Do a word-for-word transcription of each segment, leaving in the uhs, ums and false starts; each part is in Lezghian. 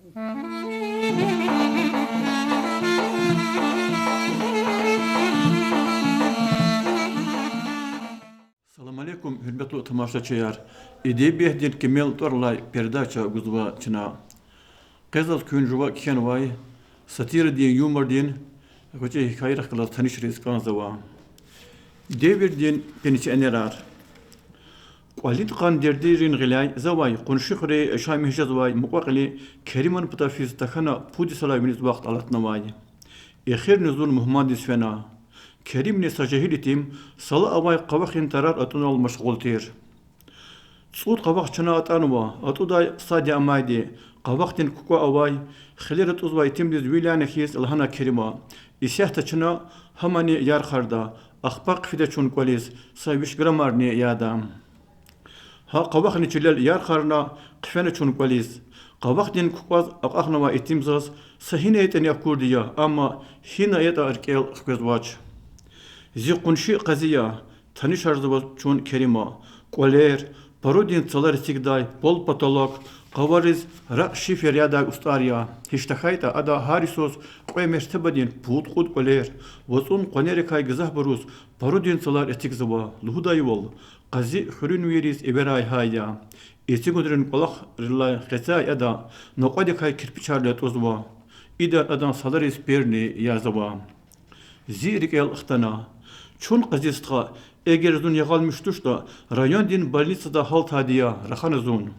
Салам алейкум, гьуьрметлу тамашачияр! Эдебиятдин кимел тӀвар алай передача гузва чна. Къе заз куьн жува кхьенвай сатирадин, юмордин гъвечӀи гьикаярихъ галаз танишариз кӀанзава. Девирдин пенсионерар. КӀвалин къан дердийрин гъиляй завай къунши хуьре яшамиш жезвай мукьва-кьили Кериман патав физ тахьана пуд йисалай виниз вахт алатнавай. Эхирни зун мугьмандиз фена. Керимни са жегьил итим сала авай къавахин тарар атӀунал машгъул тир. ЦӀуд къавах чна атӀанва, атӀудай сад я амайди, къавахдин кукӀва авай, хилер атӀузвай итимдиз вил яна хьиз лагьана Керима. Исятда чна гьамани ярхарда, ахпа хъфида чун кӀвализ, са виш граммарни яда. Гьа къавахни чилел ярхарна, хъфена чун кӀвализ. Къавахдин кукӀваз акьахнавай итим заз са гьина ятӀани акурди я, амма гьина ятӀа рикӀел хквезвач. Зи къунши Къази я, танишарзава чун Керима. КӀвалер, парудин цалар эцигдай, пол, потолок, къавариз ракь, шифер ядай устӀар я. Гьич тахьайтӀа ада гьар йисуз кьве мертебадин пуд-кьуд кӀвалер, вацӀун къванерикай гзафбуруз парудин цалар эцигзава. Лугьудайвал, Къази хуьруьнвийриз эверай гьай я. Эцигунрин кӀвалахрилай къецяй ада накьвадикай кирпичар лятӀузва. Идан адан салариз перни язава. Зи рикӀел хтана. Чун Къази стха, эгер зун ягъалмиш туштӀа, райондин больницада гьалтайди я, рахана зун.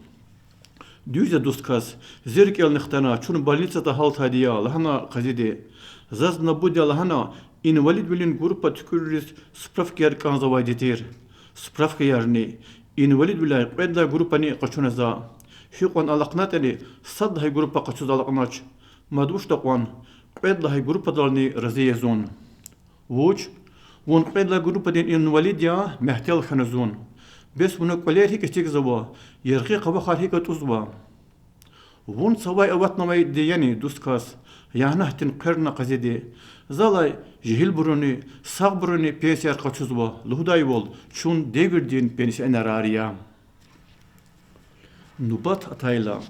Дуьз я, дуст кас, зи рикӀелни хтана, чун больницада гьалтайди я, лагьана Къазиди. Заз набуд я лагьана инвалидвилин группа туькӀуьрриз справкаяр кӀанзавайди тир. Справкаярни, инвалидвиляй кьвед лагьай группани къачуна за. Гьикьван алахънатӀани, сад лагьай группа къачуз алакьнач. Мад вучда кьван, кьвед лагьай группадални рази я зун. Вуч? Вун кьвед лагьай группадин инвалид я? мягьтел хьана зун. Бес вуна кӀвалер гьикӀ эцигзава, яргъи къавахар гьикӀ атӀузва? Вун цавай аватнавайди яни, дуст кас? ягъна гьахьтин хъверна Къазиди. Залай жегьилбуруни, сагъбуруни пенсияр къачузва, лугьудайвал, чун девирдин пенсионерар я. Нубат атайла.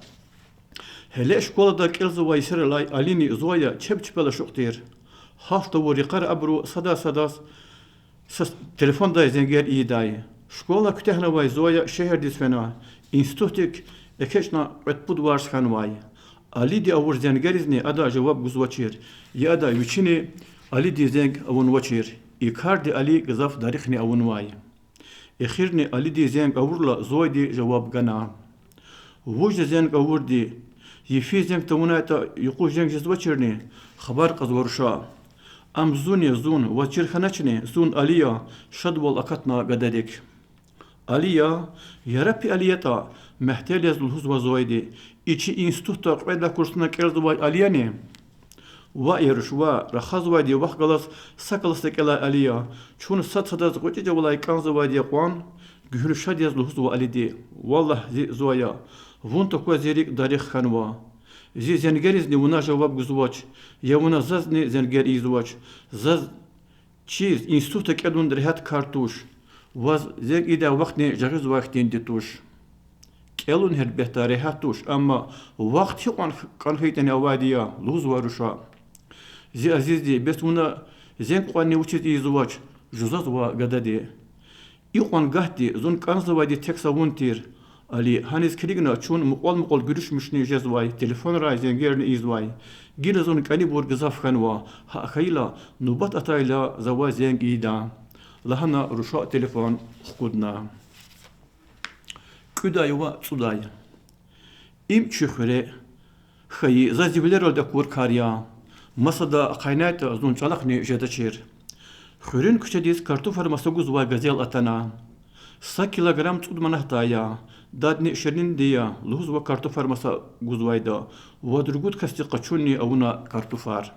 Гьеле школада кӀелзавай йисарилай Алини Зоя чеб чпел ашукь тир. Гьафт тавур йикъара абуру сада-садаз са телефондай зенгер ийидай. Школа куьтягьнавай Зоя шегьердиз фена, институтдик экечӀна кьвед-пуд варз хьанвай. Алиди авур зенгеризни ада жаваб гузвачир, я ада вичини Алидиз зенг авунвачир. И карди Али гзаф дарихни авунвай. Эхирни Алиди зенг авурла, Зояди жаваб гана. Вуж я зенг авурди? Йифиз зенг тавунайтӀа, юкъуз зенг жезвачирни? хабар кьазва руша. Ам зун я, зун, ваз чир хьаначни? Зун Али я, шадвал акатна гададик. Али я? Яраб и Али ятӀа, мягьтел яз лугьузва Зояди. И чи институтда кьвед лагьай курсна кӀелзавай Али яни? Ваъ, я руш, ваъ, рахазвайди вахъ галаз са классда кӀелай Али я. Чун сад-садаз гъвечӀи чӀавалай кӀанзавайди я кьван, гуьгьуьл шад яз лугьузва Алиди. Валлагь, зи Зоя, вун тахьуй зи рикӀ дарих хьанва. Зи зенгеризни вуна жаваб гузвач, я вуна зазни зенгер ийизвач. Заз чиз, институтда кӀелун регьят кар туш. Ваз зенг ийидай вахтни жагъизвай хьтинди туш. КӀелун гьелбетда регьят туш, амма вахт гьикьван кӀан хьайитӀани авайди я, лугьузва руша. Зи азизди, бес вуна зенг кьванни вучиз ийизвач? жузазва гадади. Икьван гагьди зун кӀанзавайди тек са вун тир, Али. Гьаниз килигна чун мукьвал-мукьвал гуьруьшмишни жезвай, телефонрай зенгерни ийизвай. Гила зун кӀанибур гзаф хьанва, гьакӀ хьайила, нубат атайла завай зенг ийида, лагьана руша телефон хкудна. КӀуьдай ва цӀудай. Им чи хуьре хьайи, заз зи вилералди акур кар я. Масада ахъайнайтӀа, зун чӀалахъни жедачир. Хуьруьн куьчедиз картуфар маса гузвай газел атана. Са килограмм цӀуд манатдай я, дадни ширинди я лугьузва картуфар маса гузвайда, вад-ругуд касди къачунни авуна картуфар.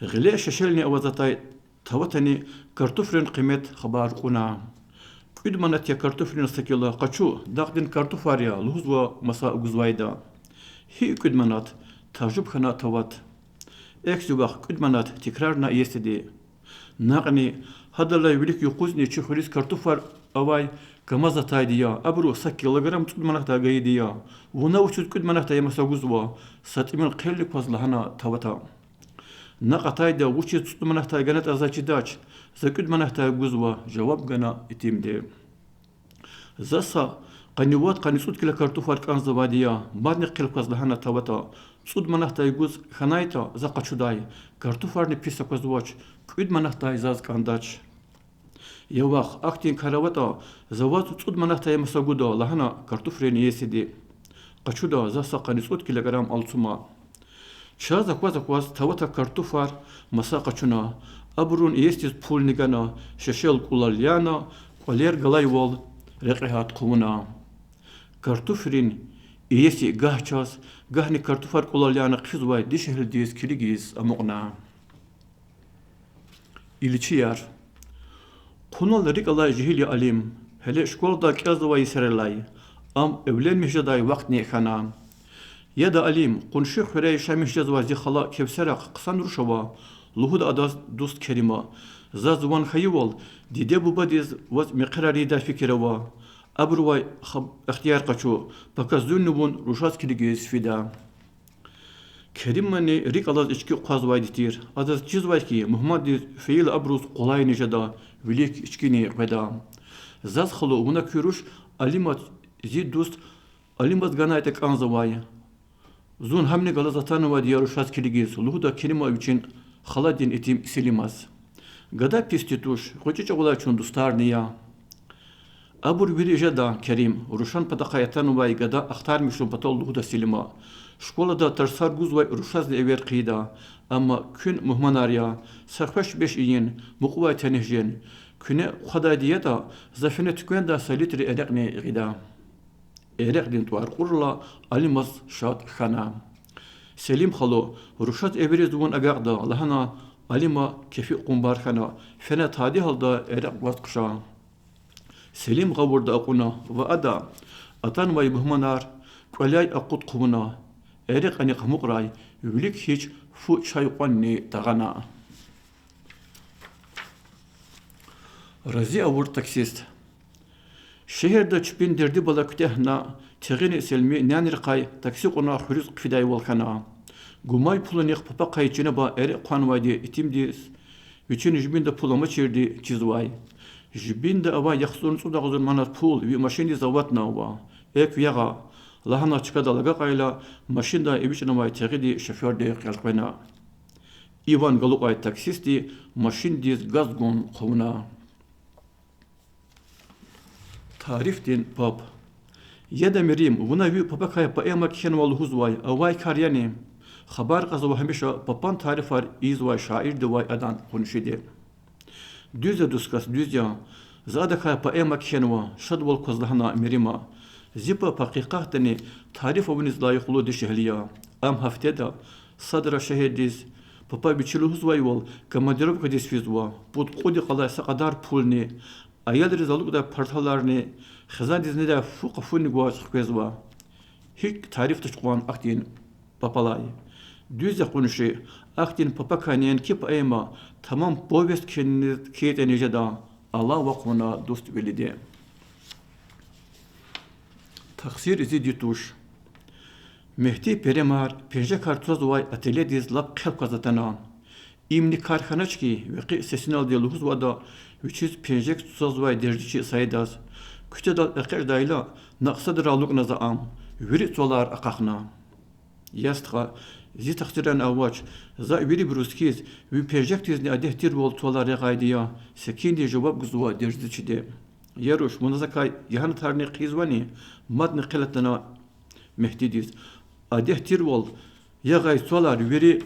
Гъиле шешелни аваз атай таватани картуфрин къимет хабар кьуна. КӀуьд манат я картуфрин са кило, къачу, дакьдин картуфар я лугьузва маса гузвайда. Гьи кӀуьд манат? тажуб хьана тават. Эхь, зи вах, кӀуьд манат? тикрарна иесиди. Накьни, гьадалай вилик юкъузни чи хуьруьз картуфар авай КамАЗ атайди я, абуру са килограмм цӀуд манатдай гайиди я. Вуна вучиз кӀуьд манатдай маса гузва? Са тӀимил хъелни кваз лагьана тавата. Накь атайди я, вучиз цӀуд манатдай ганатӀа заз чидач, за кӀуьд манатдай гузва, жаваб гана итимди. За са къанни вад, къанни цӀуд кило картуфар кӀанзавайди я, мадни хъел кваз лагьана тавата. ЦӀуд манатдай гуз хьанайтӀа, за къачудай, картуфарни пис аквазвач, кӀуьд манатдай заз кӀандач. Я вах, ахьтин кар аватӀа, за ваз цӀуд манатдай маса гуда, лагьана картуфрин иесиди. Къачуда, за са къанни цӀуд килограмм алцума. Чаз акваз-акваз тавата картуфар маса къачуна, абурун иесидиз пулни гана, шешел кӀулал яна, кӀвалер галайвал рекье гьат хъувуна. Картуфрин иеси гагь чаз, гагьни картуфар кӀулал яна хъфизвай дишегьлидиз килигиз амукьна. Иличияр. Хъунал рикӀ алай жегьил я Алим, гьеле школада кӀелзавай йисарилай, ам эвленмиш жедай вахтни хьана. Яда, Алим, къунши хуьре яшамиш жезвай зи хала Кевсерахъ хъсан руш ава, лугьуда адаз дуст Керима. Заз ван хьайивал, диде-бубадиз ваз мехъерар ийидай фикир ава. Абурувай хаб-, ихтияр къачу, пака зунни вун рушаз килигиз фида. Керимани рикӀ алаз ички хъвазвайди тир. Адаз чизвай хьи, мугьмандиз фейила абуруз къулайни жеда, вилик ичкини къведа. Заз, халу, вуна куь руш Алимат, зи дуст Алимаз ганайтӀа кӀанзавай. Зун гьамни галаз атанвайди я рушаз килигиз, лугьуда Керима вичин халадин итим Селимаз. Гада писди туш, гъвечӀи чӀавалай чун дустарни я. Абур вири жеда, Керим, рушан патахъай атанвай гада ахтармишун патал лугьуда Селима. Школада тарсар гузвай рушазни эвер хъийида, амма куьн мугьманар я, са хвешбеш ийин, мукьувай таниш жен. Куьне хъвадайди ятӀа, за фена туьквендай са литр эрекьни гъида. Эрекьдин тӀвар кьурла, Алимаз шад хьана. Селим халу, рушаз эвериз вун агакьда, лагьана Алима кефи къунбар хьана, фена тади гьалда эрекь гваз хъша. Селим гъавурда акьуна ва ада атанвай мугьманар кӀваляй акъуд хъувуна, эрекь анихъ амукьрай, вилик гьич фу-чай кьванни тагъана. Рази авур таксист. Шегьерда чпин дерди-бала куьтягьна, Тегъини Селми нянрихъай такси кьуна хуьруьз хъфидайвал хьана. Гумай пулунихъ папахъай чинеба эрекь хъванвайди итимдиз вичин жибинда пул амачирди чизвай. Жибинда авай яхцӀурни цӀуд агъзур манат пул ви машиндиз аватнава. Экв ягъа, лагьана чкадал агакьайла, машиндай эвичӀнавай Тегъиди шофёрдихъ элкъвена. Иван галукьай таксистди машиндиз газ гун хъувуна. Тарифдин паб. Яда, Мерим, вуна ви папакай поэма кхьенва лугьузвай, авай кар яни? Хабар кьазва гьамиша папан тарифар ийизвай шаирдивай адан къуншиди. Дуьз я, дускас, дуьз я. За адакай поэма кхьенва, шадвал кваз лагьана Мерима. Зи паб гьакъикъатдани тариф авуниз лайихлу дишегьли я. Ам гьафтеда садра шегьердиз, папа вичи лугьузвайвал, командировкадиз физва, пуд-кьуд йикъалай са кьадар пулни, аялриз алукӀдай парталарни, хизандиз недай фу-къафуни гваз хквезва. ГьикӀ тарифдач кьван ахьтин папалай? Дуьз я, къунши, ахьтин папакай неинки поэма, тамам повесть кхьин-, кхьейитӀани жеда, алава кьуна дуствилиди. Тахсир зи ди туш. Мегьди перемар, пенжекар цвазвай ательедиз лап хъел кваз атана. Имни кар хьанач хьи, векъи сесиналди лугьузвада вичиз пенжек цвазвай дерзичи Саидаз: куьтадал экъечӀдайла, накь садра алукӀна за ам, вири цвалар акьахна. Я стха, зи тахсирани авач, за вирибуруз хьиз, ви пенжекдизни адет тирвал цвалар ягъайди я, секинди жаваб гузва дерзичиди. Я руш, вуна закай ягьанатарни хъийизвани? Мадни хъел атана Мегьдидиз. Адет тирвал ягъай цвалар вири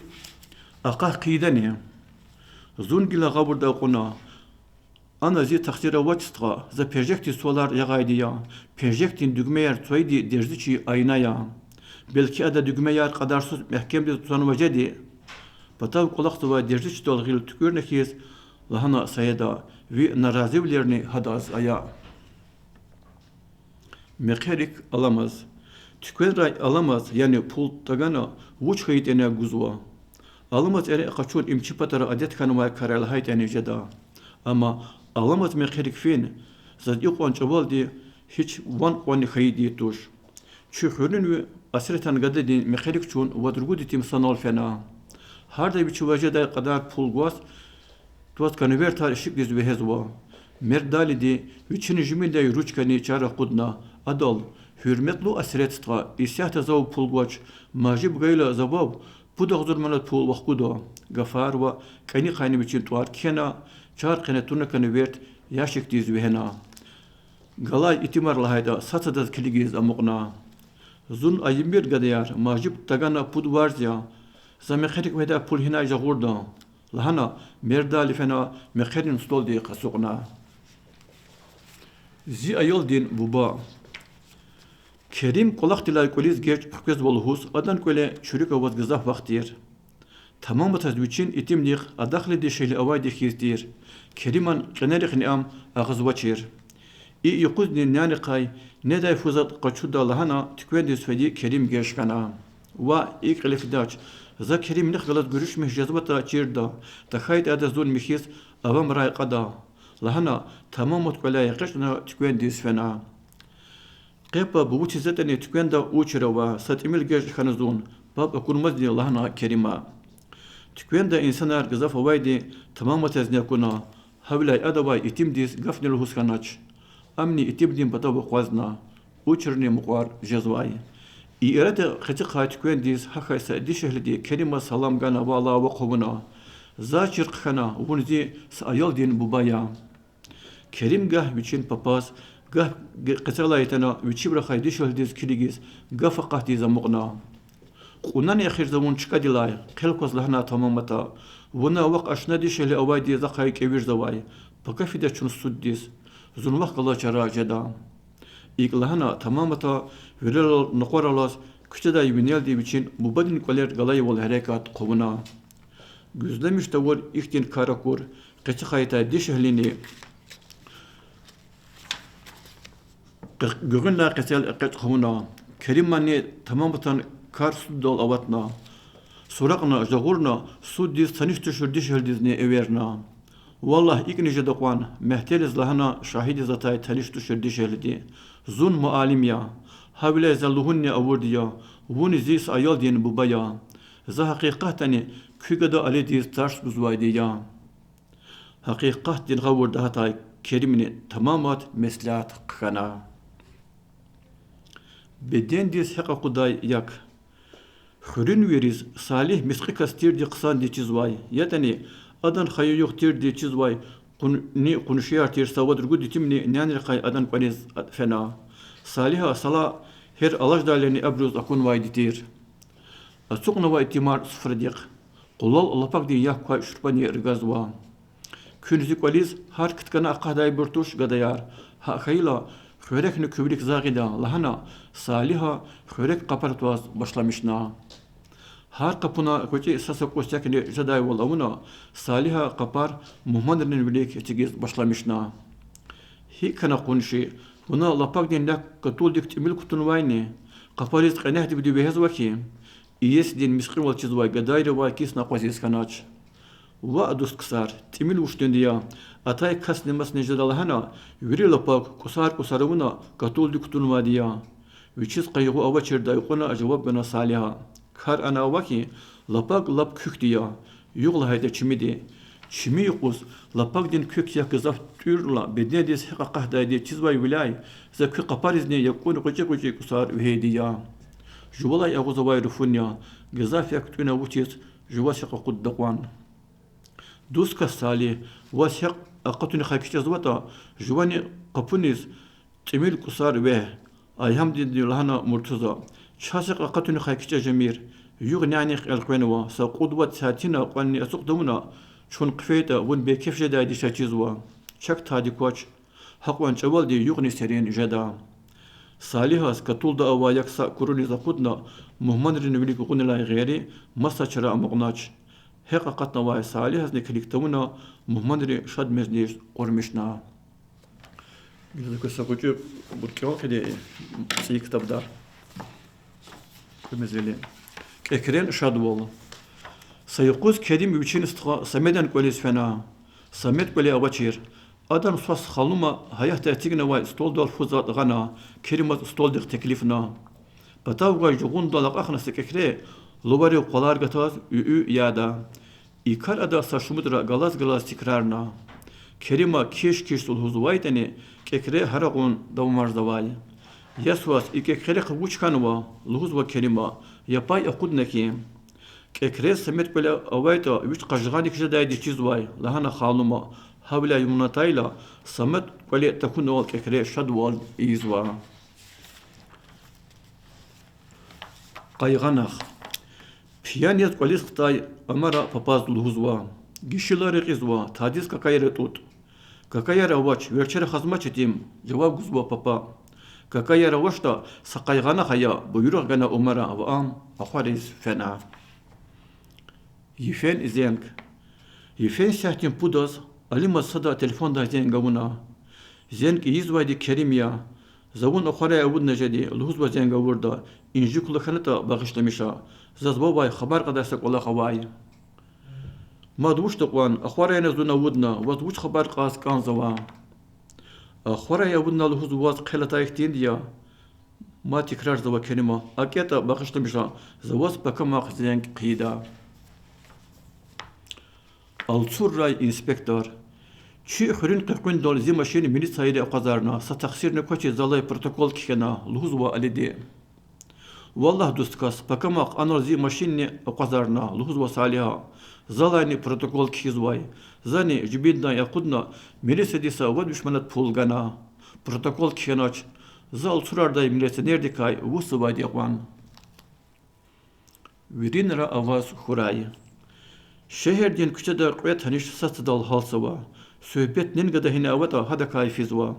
акьах хъийидани? Зун гила гъавурда акьуна. Ана зи тахсир авач, стха, за пенжекдиз цвалар ягъайди я. Пенжекдин дуьгмеяр цвайиди дерзичи айна я. Белки ада дуьгмеяр кьадарсуз мягькемдиз цванва жеди? Патав кӀвалахзавай дерзичидал гъил туькӀуьрна хьиз, лагьана Саида, ви наразивилерни гьадаз ая. Мехъерик аламаз. Туьквенрай аламаз, яни пул тагана, вуч хьайитӀани гузва. Аламаз эрекь къачун им чи патара адет хьанвай кар я лагьайтӀани жеда. Амма аламаз мехъерик фин, заз икьван чӀавалди Гьич ван кьванни хьайиди туш. Чи хуьруьнви Асретан гададин мехъерик чун вад-ругуд итим санал фена. Гьарда вичивай жедай кьадар пул гваз, тваз конвертар ишикӀдиз вегьезва. Мердалиди вичин жуьмядай ручкани чара акъудна. Адал: Гьуьрметлу Асрет стха, исятда зав пул гвач, мажиб гайила за вав, пуд агъзур манат пул вахкуда. Гафарова кӀаникайни вичин тӀвар кхьена, чар къене туна конверт ящикдиз вегьена. Галай итимар лагьайтӀа, сад-садаз килигиз амукьна. Зун айибмир, гадаяр, мажиб тагана пуд варз я. За мехъерик вегьидай пул гьинай жагъурда, лагьана, Мердали фена мехъерин столдихъ ацукьна. Зи аялдин буба. Керим кӀвалахдилай кӀвализ геж хквезва лугьуз, адан кӀвале чуьруьк аваз гзаф вахт тир. Тамаматаз вичин итимдихъ адахлу дишегьли авайди хьиз тир. Кериман кьенерихъни ам агъазвачир. И юкъузни нянихъай недай фу затӀ къачуда лагьана туьквендиз фейи Керим геж хьана. Ваъ, и кьиле фидач, за Керим нихъ галаз гуьруьшмиш жезватӀа чирда, тахьайтӀа ада зун михьиз авамрай кьада, лагьана, Тамамат кӀваляй экъечӀна туьквендиз фена. Къе паб вучиз ятӀани туьквенда учир ава, са тӀимил геж хьана зун, паб акунмазни, лагьана Керима. Туьквенда инсанар гзаф авайди Тамаматазни акуна, гьавиляй адавай итимдиз гафни лугьуз хьанач. Амни итимдин патав акъвазна, учирни мукьвар жезвай. И арада къецихъай туьквендиз гьахьай са дишегьлиди Керимаз салам гана ва алава хъувуна: За чир хъхьана, вун зи са аялдин буба я. Керим гагь вичин папаз, гагь г-, къецелай атана вичив рахай дишегьлидиз килигиз, гаф акъатиз амукьна. Кьунани эхир за вун чкадилай, хъел кваз лагьана Тамамата. Вуна вахъ ашна дишегьли авайди захъай кӀевирзавай. Пака фида чун суддиз. Зун вахъ галаз чара жеда. ИкӀ лагьана Тамамата вирелал накъвар алаз, куьчедай винелди вичин бубадин кӀвалер галайвал гьерекат хъувуна. Гуьзлемиш тавур ихьтин кар акур, къецихъай атай дишегьлини гуьгъуьнлай къецел экъечӀ хъувуна. Кериманни Тамаматан кар суддал аватна. Суракьна, жагъурна, суддиз таниш тушир дишегьлидизни эверна. Валлагь, икӀни жеда кьван, мягьтелиз лагьана шагьидиз атай таниш тушир дишегьлиди. Зун муаллим я. Гьавиляй за лугьунни авурди я: вун зи са аялдин буба я. За гьакъикъатдани куь гада Алидиз тарс гузвайди я. Гьакъикъатдин гъавурда гьатай Керимни Тамамат меслят хъхьана. Бедендиз гьекь акъудай як. Хуьруьнвийриз Салигь мискьи кас тирди хъсанди чизвай, ятӀани адан хайи-югъ тирди чизвай, къун-, ни къуншияр тир са вад-ругуд итимни нянрихъай адан кӀвализ фена. Салигьа сала гьер алаждайлани абуруз акунвайди тир. Ацукьнавай итимар суфрадихъ. Къулал лапагдин як квай шурпани ргазва. Куьн зи кӀвализ гьар кткана акъатдайбур туш, гадаяр. Гьакӏ хьайила, хуьрекни куь вилик за гъида, лагьана, Салигьа хуьрек къапара тваз башламишна. Гьар къапуна гъвечӏи са-са кӏус якни жедайвал авуна, Салигьа къапар мугьманрин вилик эцигиз башламишна. Гьикӏ хьана, къунши, вуна лапагдин як катулдик тӏимил кутунвайни? Къапариз кьенягъдивди вегьезва хьи, иесидин мискьивал чизвай гадайривай кисна акъвазиз хьанач. Ваъ, дуст ксар, тӏимил вуч тунди я? Атай касни-масни жеда лагьана, вири лапаг кӏусар-кӏусар авуна катулдик кутунвайди я. Вичиз къайгъу авачирдай кьуна жаваб гана Салигьа. Кар ана ава хьи, лапаг лап куьхьди я, югъ лагьайтӏа чимиди. Чими юкъуз лапагдин куьк як гзаф тӏуьрла, бедендиз гьекь акъатдайди чизвайвиляй, за куь къапаризни якӏун кьучӏи-кьучӏи кӏусар вегьейди я. Жувалай агъуз авай руфун я, гзаф як тӏуьна вучиз жуваз гьекь акъудда кьван. Дуст кас Салигь, ваз гьекь акъатунихъай кичӏезватӏа, жувани къапуниз тӏимил кӏусар вегь. Айгьамдинди лагьана Муртуза: чаз гьекь акъатунихъай кичӏе жемир. Югъ нянихъ элкъвенва, са кьуд-вад сятина кьванни ацукь тавуна, чун хъфейтӏа, вун бейкеф жедайди ша чизва. Чак тади квач. Гьакьван чӏавалди югъни серин жеда. Салигьаз катулда авай як са куруниз акъудна, мугьманрин вилик гъунилай гъейри, маса чара амукьнач. Гьекь акъатнавай Салигьазни килиг тавуна, мугьманри шад межлис къурмишна. Гила за квез са гъвечӏибур кӏевал хъийида цӏийи ктабда. Куь мезели. Экрен шадвал. Са юкъуз Керим вичин стха Самедан кӏвализ фена. Самед кӏвале авачир. Адан свас Халума гьаятда эцигнавай столдал фу затӀ гъана, Керимаз столдихъ теклифна. Патав гвай жугъундал акьахна са кӀекре, луварив къвалар гатаз уьуь яда. И кар ада са шумудра галаз-галаз тикрарна. Керима киш-киш лугьузвайтӀани, кӀекре гьарагъун давамарзавай. Я свас, и кӀекрехъ вуч хьанва? Лугьузва Керима, я пай акъудна хьи. КӀекрез Самед кӀвале авайтӀа, вич къажгъанни хьиз жедайди чизвай, лагьана Халума, гьавиляй вун атайла, Самед кӀвале тахьунал кӀекре шадвал ийизва. Къайгъанахъ. Пиян яз кӀвализ хтай Амара папаз лугьузва: Гишила рекьизва, тадиз какаяр атӀутӀ. Какаяр авач, верчера хазмач итим,— жаваб гузва папа. Какаяр авачтӀа, са къайгъанахъ ая,— буйругъ гана Умара ва ам ахвариз фена. Йифен зенг. Йифен сятдин пудаз Алимаз сада телефондай зенг авуна. Зенг ийизвайди Керим я. За вун ахварай авудна жеди, лугьузва зенг авурда, инжикла хьанатӀа багъишламиша. Заз вавай хабар кьадай са кӀвалах авай. Мад вучда кьван, ахварайни зун авудна, ваз вуч хабар кьаз кӀанзава? Ахварай авудна лугьуз ваз хъел атай хьтинди я, мад тикрарзава Керима. АкӀ ятӀа багъишламиша, за ваз пакамахъ зенг хъийида. Алцуррай инспектор. Чи хуьруьн къекъуьндал зи машин милицайри акъвазарна, са тахсирни квачиз залай протокол кхьена, лугьузва Алиди. Валлагь, дуст кас, пакамахъ анал зи машинни акъвазарна, лугьузва Салигьа. Залайни протокол кхьизвай. Зани, жибиндай акъудна, милицайди са вад виш манат пул гана. Протокол кхьенач. За Алцурардай милиционердикай вучзавайди кьван. Виринра аваз хьурай. Шегьердин куьчеда кьве таниш сад-садал гьалзава. Суьгьбет нин гада гьина аватӀа, гьадакай физва.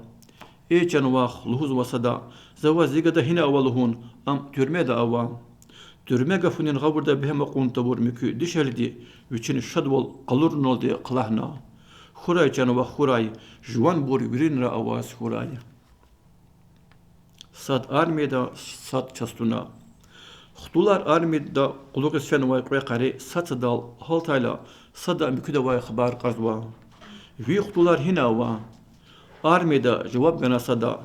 Эй чан вах, лугьузва сада, за ваз зи гада гьина ава лугьун, ам туьрмеда ава. Туьрме гафунин гъавурда бегьем акьун тавур муькуь дишегьлиди вичин шадвал къалуруналди хълагьна: Хьурай, чан вах, хьурай, жуванбур виринра аваз хьурай. Сад армияда, сад частуна. Хтулар армияда къуллугъиз фенвай кьве къари сад-садал гьалтайла, сада муькуьдавай хабар кьазва: Ви хтулар гьина ава? Армияда, жаваб гана сада.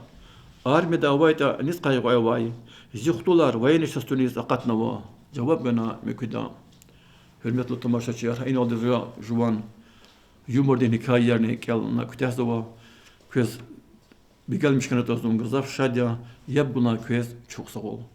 Армияда авайтӀа, низ къайгъу авай? Зи хтулар военный частуниз акъатнава, жаваб гана муькуьда. Гьуьрметлу тамашачияр, гьа иналди за жуван юмордин гьикаярни кӀелна куьтягьзава. Квез бегенмиш хьанатӀа зун гзаф шад я, яб гунай квез чухсагъул.